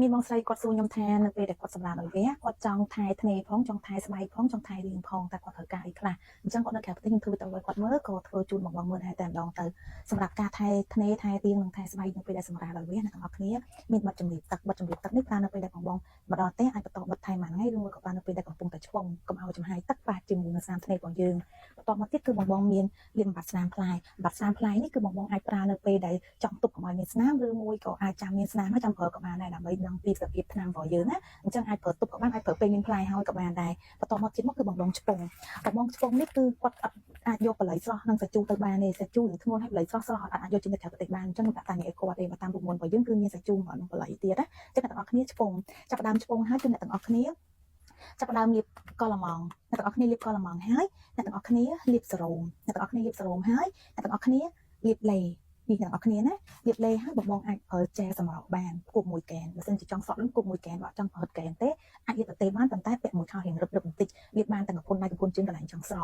មានបងស្រីគាត់សួរខ្ញុំថានៅពេលដែលគាត់សម្រាលដោយវះគាត់ចង់ថែធ្នេផងចង់ថែស្បែកផងចង់ថែរាងផងតែគាត់ត្រូវការអីខ្លះអញ្ចឹងគាត់នៅក្រៅប្រទេសខ្ញុំធ្វើវីដេអូឲ្យគាត់មើលក៏ធ្វើជូនបងបងមើលដែរតែម្ដងទៅសម្រាប់ការថែធ្នេថែរាងនិងថែស្បែកនៅពេលដែលសម្រាលដោយវះអ្នកទាំងអស់គ្នាមានប័ណ្ណជំរាបទឹកប័ណ្ណជំរាបទឹកនេះប្រើនៅពេលដែលបងបងមកដល់ផ្ទះអាចបន្តបិទថែមួយថ្ងៃឬមួយក៏ប្រើនៅពេលដែលកំពុងតែឆ្ពង់កុំឲ្យចំហាយទឹកប៉ះជាមួយនឹងស្នាមធ្នេរបស់យើងបន្ទាប់មកទៀតគឺបងបងមានលាបបាត់ស្នាមផ្លែបាត់ស្នាមផ្លែនេះគឺបងបងអាចប្រើនៅពេលដែលចង់ទប់កុំឲ្យមានស្នាមឬមួយក៏អាចចាំមានស្នាមហើយចាំប្រើក៏បានដែរដើម្បីដឹងពីសភាពថ្នាំរបស់យើងណាអញ្ចឹងអាចប្រើទប់ក៏បានអាចប្រើពេលមានផ្លែហើយក៏បានដែរបន្ទាប់មកទៀតមកគឺបងបងឆ្ពង់បងបងឆ្ពង់នេះគឺគាត់អត់អាចយកបន្លៃស្រស់និងសាច់ជូរទៅបានទេសាច់ជូរនឹងធ្ងន់ហើយបន្លៃស្រស់ស្រស់អត់អាចយកចេញទៅក្រៅប្រទេសបានអញ្ចឹងដាក់តាញ៉ែគាត់ទេបើតាមប្រមូលរបស់យើងគឺមានសាច់ជូរមកនឹងបន្លៃទៀតណាអញ្ចឹងអ្នកទាំងអស់គ្នាឆ្ពង់ចាប់ផ្ដើមឆ្ពង់ហើយគឺអ្នកទាំងអស់គ្នាចាប់ផ្ដើមលាបកលម៉ងអ្នកទាំងអស់គ្នាលាបកលម៉ងហើយអ្នកទាំងអស់គ្នាលាបសេរ៉ូមអ្នកទាំងអស់គ្នាលាបសេរ៉ូមហើយអ្នកទាំងអស់គ្នាលាបលេនេះអ្នកទាំងអស់គ្នាណាលាបលេហើយបងបងអាចប្រើចែសម្រក់បានគប់មួយកែនបើសិនជាចង់សក់នឹងគប់មួយកែនបើអត់ចង់ប្រើកែនទេអាចលាបទៅទេបានប៉ុន្តែពាក់មួយខោរៀងរឹបរឹបបន្តិចលាបបានទាំងកំពុនដៃកំពុនជើងកន្លែងចង់ស្រក។